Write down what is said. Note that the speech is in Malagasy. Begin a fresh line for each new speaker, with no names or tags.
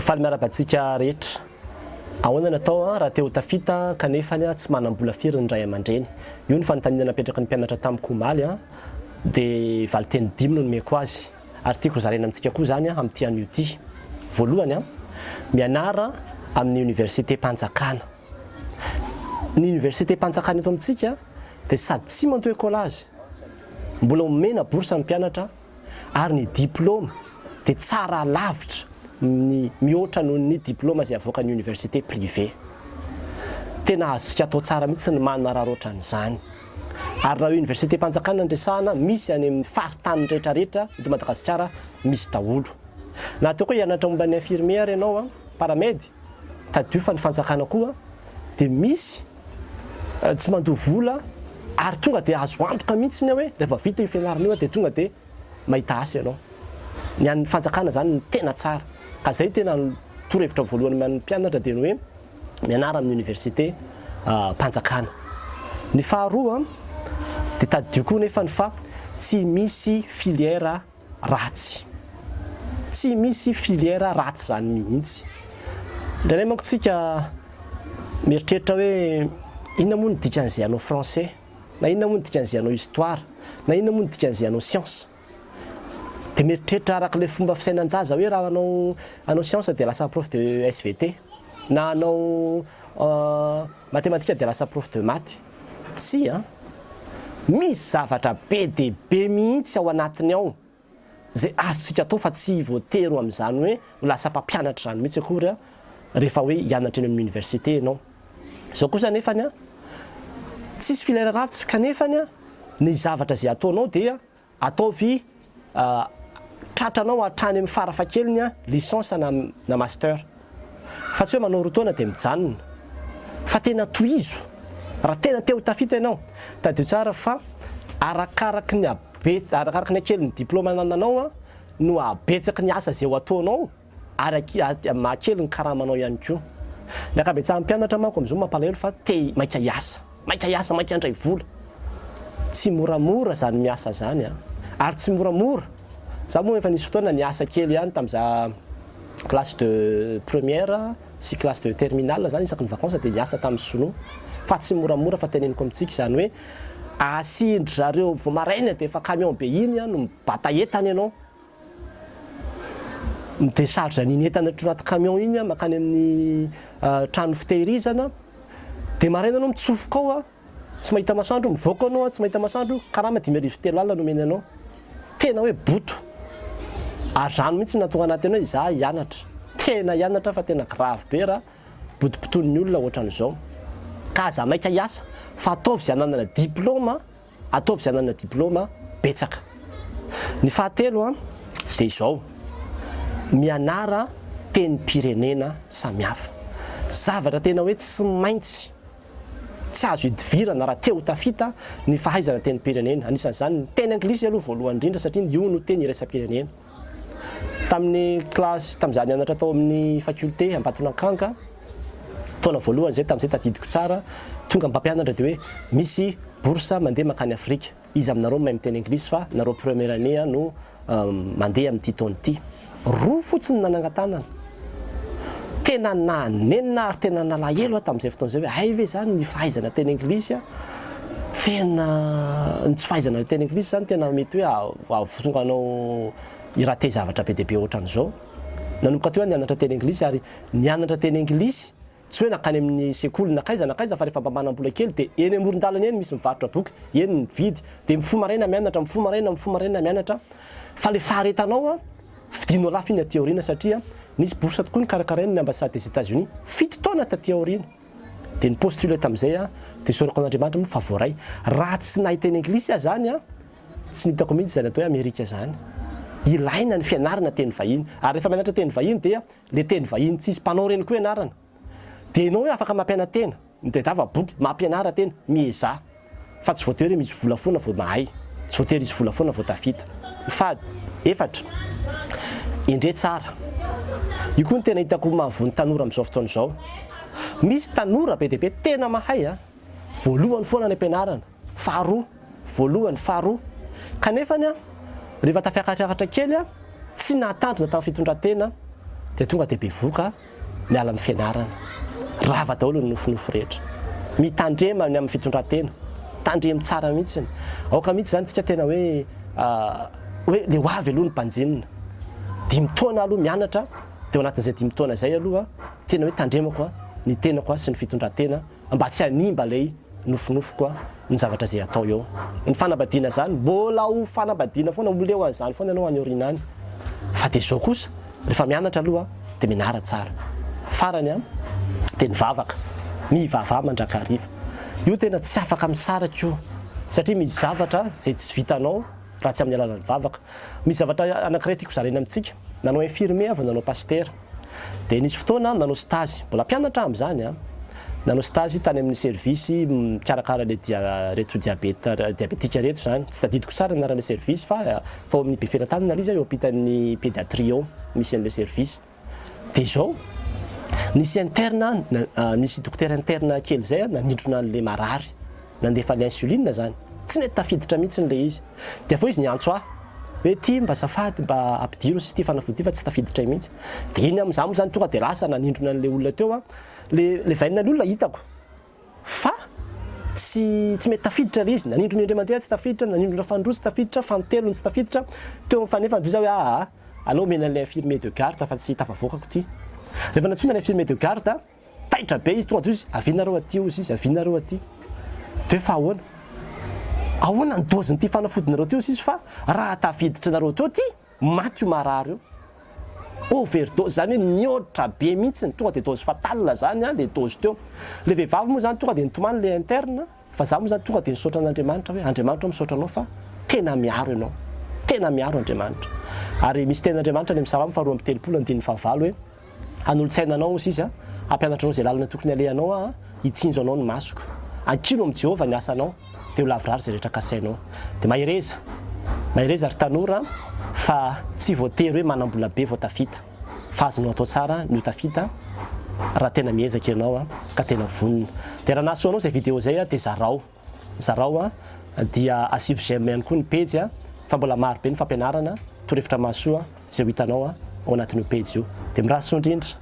Faly miarahaba antsika rehetra. Ahoana ny atao raha te ho tafita kanefa tsy manam-bola firy ny ray aman-dreny? Io ny fanontaniana napetraky ny mpianatra tamiko omaly dia valinteny dimy no nomeko azy ary tiako hozaraina amintsika koa izany amin'ity anio ity. Voalohany, mianara amin'ny oniversitem-panjakana. Ny oniversitem-panjakana eto amintsika dia sady tsy mandoa écolage, mbola omena bourse ny mpianatra ary ny diplaoma dia tsara lavitra ny mihoatra noho ny diplaoma izay avoakan'ny université privée. Tena azontsika atao tsara mihitsy ny manararaotra an'izany. Ary raha université-mpanjakana no resahana, misy any amin'ny faritany rehetra rehetra eto Madagasikara misy daholo. Na ataoko hoe hianatra momba ny infirmier ary ianao, paramed, tadidio fa ny fanjakana koa dia misy tsy mandoa vola ary tonga dia azo antoka mihitsy ny hoe rehefa vita io fianarana io dia tonga dia mahita asa ianao. Ny an'ny fanjakana izany no tena tsara. Ka izay tena torohevitra voalohany ho an'ny mpianatra dia ny hoe mianara amin'ny université mpanjakana. Ny faharoa dia tadidio koa nefany fa tsy misy filière ratsy. Tsy misy filière ratsy izany mihitsy. Indraindray manko tsika mieritreritra hoe inona moa ny dikan'izay hanao français, na inona moa ny dikan'izay hanao histoire, na inona moa ny dikan'izay hanao science. Dia mieritreritra araka ilay fomba fisainan-jaza hoe raha hanao hanao science dia lasa prof de SVT, na hanao matematika dia lasa prof de maths. Tsia an! Misy zavatra be dia be mihitsy ao anatiny ao izay azontsika atao fa tsy voatery ho amin'izany hoe ho lasa mpampianatra izany mihitsy akory rehefa hoe hianatra eny amin'ny université ianao. Izao kosa anefany an, tsisy filière ratsy kanefany an, ny zavatra izay ataonao dia Ataovy tratranao hatrany amin'ny farafahakeliny licence na na master. Fa tsy hoe manao roa taona dia mijanona. Fa tena tohizo. Raha tena te ho tafita ianao. Tadidio tsara fa arakaraky ny habe arakaraky ny hakelin'ny diplôme anananao no hahabetsaky ny asa izay ho ataonao. Ary mahakely ny karamanao ihany koa. Ny ankabetsahan'ny mpianatra manko amin'izao mampalahelo fa te maika hiasa. Maika hiasa, maika handray vola. Tsy moramora izany miasa izany an. Ary tsy moramora. Za moa efa nisy fotoana niasa kely ihany tamin'iza classe de première sy classe de terminale zany isaky ny vacances dia niasa tamin'ny sinoa. Fa tsy moramora fa teneniko amintsika izany hoe asian-dry zareo vao maraina dia efa camion be iny no mibata entana ianao. Mi-décharge an'iny entana ato anaty camion iny aho mankany amin'ny trano fitehirizana, dia maraina anao mitsofoka ao an, tsy mahita masoandro, mivoaka anao an, tsy mahita masoandro, karama 3500 no omeny anao. Tena hoe boto. Ary izany mihitsy no nahatonga anah tena hoe izaho hianatra. Tena hianatra aho fa tena grave be raha botobotoin'ny olona ohatran'izao. Ka aza maika hiasa fa ataovy izay hananana diplôme Ataovy izay hananana diplaoma betsaka. Ny fahatelo dia izao, mianara tenim-pirenena samihafa. Zavatra tena hoe tsy maintsy, tsy azo idivirana raha te ho tafita ny fahaizana tenim-pirenena. Anisan'izany ny teny anglisy aloha voalohany indrindra satria io no teny iraisam-pirenena. Tamin'ny kilasy, tamin'izaho nianatra tao amin'ny faculté Ambatonakanga, taona voalohany izay tamin'izay tadidiko tsara, tonga ny mpampianatra dia hoe misy bourse mandeha mankany Afrika, iza aminareo no mahay miteny anglisy fa nareo première année no mandeha amin'ity taona ity. Roa fotsiny no nanangan-tanana. Tena nanenina ary tena nalahelo aho tamin'izay fotoana izay hoe hay ve izany ny fahaizana teny anglisy tena ny tsy fahaizana teny anglisy izany tena mety hoe hahatonga anao hi-rater zavatra be dia be ohatran'izao. Nanomboka teo aho nianatra teny anglisy ary nianatra teny anglisy tsy hoe nankany amin'ny sekoly nankaiza nankaiza fa rehefa mba manam-bola kely dia eny amoron-dalana eny misy mivarotra boky, eny mividy dia mifoha maraina mianatra, mifoha maraina, mifoha maraina mianatra fa ilay faharetanao Fidinao lafo iny aty aoriana satria nisy bourse tokoa nokarakarain'ny ambassade des Etats Unis fito taona taty aoriana. Dia ni-postuler tamin'izay aho, dia isaorako an'Andriamanitra moa fa voaray. Raha tsy nahay teny anglisy aho izany an, tsy nitako mihitsy izany atao hoe Amerika izany. Ilaina ny fianarana teny vahiny. Ary rehefa mianatra teny vahiny dia le teny vahiny tsisy mpanao ireny koa ianarana. Dia ianao hoe afaka mampiana-tena. Mitadiava boky, mampianara tena, miezaha. Fa tsy voatery hoe misy vola foana vao mahay, tsy voatery hisy vola foana vao tafita. Faha efatra, endre tsara. Io koa no tena hitako mahavoa ny tanora amin'izao fotoana izao. Misy tanora be dia be tena mahay a! Voalohany foana any am-pianarana, faharoa, voalohany, faharoa. Kanefany a, rehefa tafiakatrakatra kely a, tsy nahatandrina tamin'ny fitondran-tena. dia tonga dia bevoka miala amin'ny fianarana. Rava daholo ny nofinofy rehetra. Mitandrema ny amin'ny fitondran-tena. Tandremo tsara mihitsy. Aoka mihitsy izany tsika tena hoe hoe le ho avy aloha ny banjinina. Dimy taona aloha mianatra dia ao anatin'izay dimy taona izay aloha tena hoe tandremako ny tenako sy ny fitondran-tena mba tsy hanimba ilay nofinofiko ny zavatra izay atao eo. Ny fanambadiana izany, mbola ho fanambadiana foana, ho leo an'izany foana ianao any aoriana any. Fa dia izao kosa, rehefa mianatra aloha dia mianara tsara. Farany an, dia ny vavaka. Mivavaha mandrakariva. Io tena tsy afaka misaraka io, satria misy zavatra izay tsy vitanao raha tsy amin'ny alalan'ny vavaka. Misy zavatra anankiray tiako zaraina amintsika. Nanao infirmier aho vao nanao pasitera. Dia nisy fotoana aho nanao stage, mbola mpianatra aho amin'izany an, nanao stage tany amin'ny service mikarakara ilay dia, reto diabeta, diabetika reto izany. Tsy tadidiko tsara ny anaran'ilay service fa tao amin'ny Befelatanana ilay izy eo ampitan'ny pédiatrie eo misy an'ilay service. Dia izao, nisy interne, nisy dokotera interne kely izay nanindrona an'ilay marary. Nandefa ny insuline zany. Tsy nety tafiditra mihitsy ilay izy. Dia avy eo izy niantso ahy hoe ty mba azafady mba ampidiro sisa ity fanafody ity fa tsy tafiditray mihitsy. Dia iny amin'izaho moa zany tonga dia lasa nanindrona an'ilay olona teo aho. Le le veine-n'ny olona hitako fa tsy tsy mety tafiditra ilay izy. Nanindrona indray mandeha tsy tafiditra, nanindrona fanindroa tsy tafiditra, fanintelony tsy tafiditra. Teo amin'ny fanefany dia hoy izaho hoe aa aleo omena an'ilay infirmier de garde fa tsy tafavoakako ity. Rehefa nantsoina ilay infirmier de garde, Taitra be izy, tonga dia hoy izy, avia nareo aty hozy izy, avia nareo aty. Dia hoe fa ahoana? Ahoana ny dose-n'ity fanafodinareo ity hozy izy fa raha tafiditrinareo teo ity, maty io marary io. Overdose, izany hoe nihoatra be mihitsy, tonga dia dose fatale izany ilay dose teo. Ilay vehivavy moa izany tonga dia nitomany ilay interne, fa izaho moa izany tonga dia nisaotra an'Andriamanitra hoe Andriamanitra ô misaotra anao fa tena miaro ianao. Tena miaro Andriamanitra. Ary misy tenin'Andriamanitra any amin'ny Salamo faharoa amby telopolo andininy fahavalo hoe, Hanolo-tsaina anao, hoy izy, hampianatra anao izay lalana tokony halehanao aho, hitsinjo anao ny masoko. Ankino amin'i Jehovah ny asanao, dia ho lavorary izay rehetra kasainao. Dia mahereza, mahereza ry tanora, fa tsy voatery hoe manam-bola be vao tafita, fa azonao atao tsara ny ho tafita raha tena miezaka ianao ka tena vonona. Dia raha nahasoa anao izay video izay dia zarao. Zarao a, dia asivo j'aime ihany koa ny pejy a, fa mbola maro be ny fampianarana, torohevitra mahasoa izay ho hitanao ao anatin'io pejy io. Dia mirary soa indrindra.